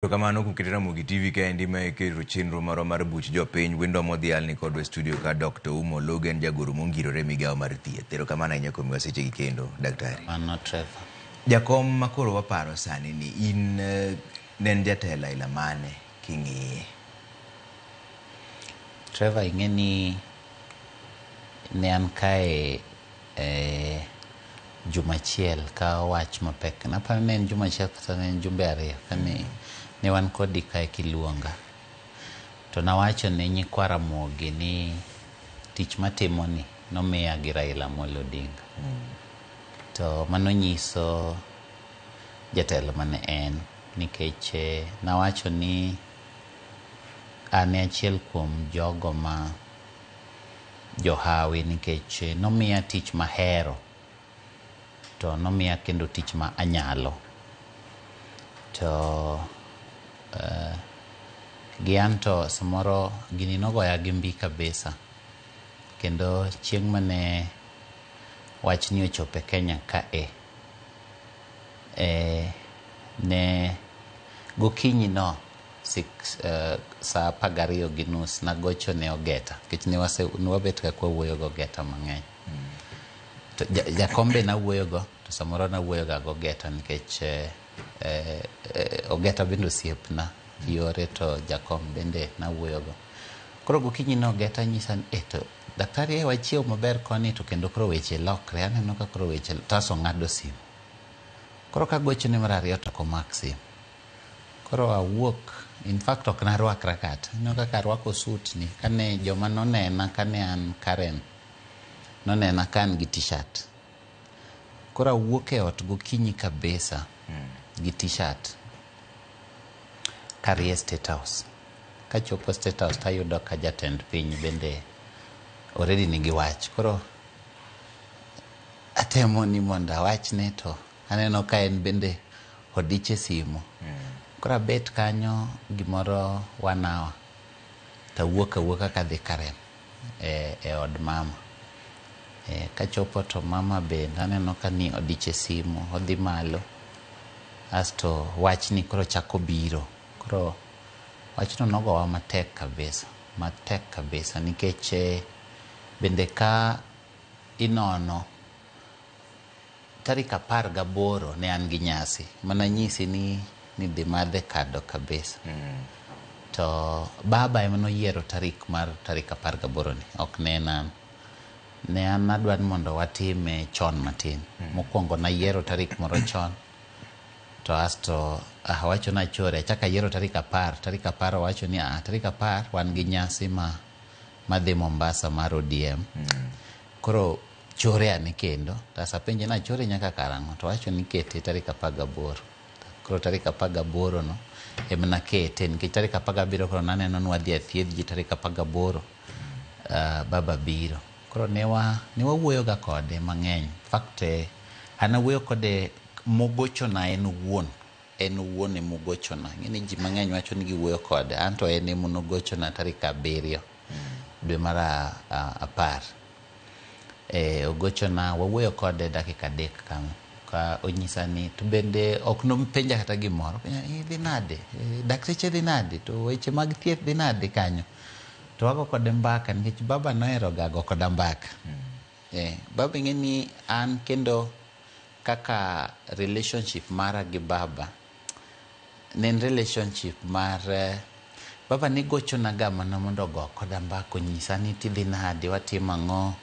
Erokamano kuom keto Ramogi TV kaendi ma iketo chenro marwa mar buch jopiny. Wendwa modhial ni kodwa e studio ka Dr. Ouma Oluga en jagoro mongirore e migawo mar thieth. Erokamano ahinya kuom miwa sechegi kendo, daktari. Mano Trevor. Jakom ma koro waparo sani ni in ne en jatelo aila mane king'iye? Trevor ing'e ni ne an kae e juma achiel ka wach mapek. Naparo ni en juma achiel kata ne en jumbe ariyo kane ne wan kodi kae kiluonga. To nawacho ne nyikwa Ramogi ni tich matimo ni nomiya gi Raila Amolo Odinga. To mano nyiso jatelo mane en nikech nawacho ni an e achiel kuom jogo ma johawi nikech nomiya tich mahero to nomiya kendo tich ma anyalo. To gi anto samoro gini nogoya gi mbi kabisa. Kendo chieng' mane wachni ochopo e Kenya kae, ne gokinyi no saa 12:30 nagocho ne Ogeta nikech ne wabet ga kwawuoyo gi Ogeta mang'eny. To jakom be nawuoyo go to samoro nawuoyo ga gi Ogeta nikech Ogeta bende osiepna yore to jakom bende nawuoyo go. Koro gokinyi no Ogeta nyisa ni to daktari wachiew maber koni to kendo koro weche lokre aneno ka koro weche to ong'ado simu. Koro kagochone mar ariyo to ok omak simu. Koro awuok, in fact ok narwakra kata. Ineno kaka arwako suit ni kane joma nonena kane an Karen nonena ka an gi t-shirt. Koro awuok e ot gokinyi kabisa gi t-shirt karie State House. Kachopo State House tayudo ka jatend piny bende already nigi wach. Koro atemo ni mondo awachne to aneno ka en bende odich e simu. Koro abet kanyo gimoro 1 hour tawuok awuoka kadhi Karen e od mama. Kachopo to mama bende aneno ka ni odich e simu odhi malo asto wachni koro chako biro. Koro wachno nogowa matek kabisa, matek kabisa nikech bende ka inono tarik 18 ne an gi nyasi mananyisi ni dhi madhe kado kabisa. To baba ema noyiero tarik mar tarik 18 ni ok ne en an. Ne an adwa ni mondo watime chon matin. Mokwongo nayiero tarik moro chon to asto awacho ni achore achako ayiero tarik 10 tarik 10 owacho ni tarik 10 wan gi nyasi ma madhi Mombasa mar ODM. Koro chore ane kendo to apenje ni achore nyaka karang'o to owacho ni kete tarik 18. Koro tarik 18 no ema nakete nikech tarik 17 koro naneno ni wadhi athiedh ji tarik 18 baba biro. Koro ne wawuoyo ga kode mang'eny. In fact an awuoyo kode mogochona en owuon. En owuon emogochona. Ing'e ni ji mang'eny wacho ni giwuoyo kode. Anto en ema nogochona tarik 7 dwe mar 10. Ogochona wawuoyo kode dakika 3 kama. Ka onyisa ni to bende ok nopenja kata gimoro. Openja ni idhi nade? Dakteche dhi nade? To weche mag thieth dhi nade kanyo? To wago kode mbaka nikech baba nohero ga go koda mbaka. Baba ing'e ni an kendo kaka relationship mara gi baba ne en relationship mar baba ne gochona ga mana mondo ogo koda mbaka onyisa ni tidhi nade watimo ang'o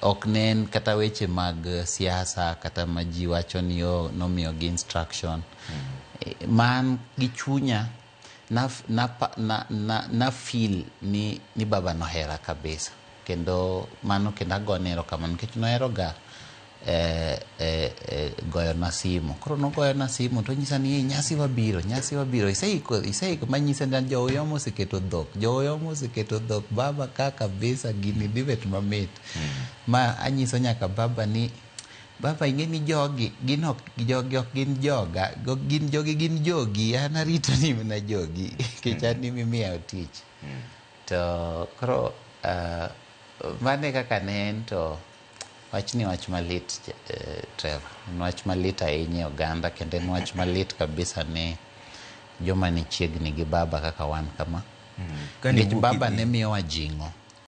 Ok ne en kata weche mag siasa kata ma ji wacho ni nomiyogi instruction. Man gi chunya na feel ni baba nohera kabisa. Kendo mano kendo agone erokamano nikech nohero ga goyona simu. Koro nogoyona simu to onyisa ni nyasi wabiro, nyasi wabiro. Iseiko manyise ni jo Uyoma oseketo dhok, jo Uyoma oseketo dhok baba ka kabisa gini dhi bet mamit. Ma anyiso nyaka baba ni baba ing'e ni jogi gin ok jogi ok gin joga, gin jogi gin jogi an arito ni mana jogi nikech an ema imiya tich. To koro mano e kaka ne en to wachni wach malit Trevor. En wach malit ahinya e oganda kendo en wach malit kabisa ne Joma ni chiegni gi baba kaka wan kama. Kane Nikech iwuok baba idhi- ne miyowa jing'o.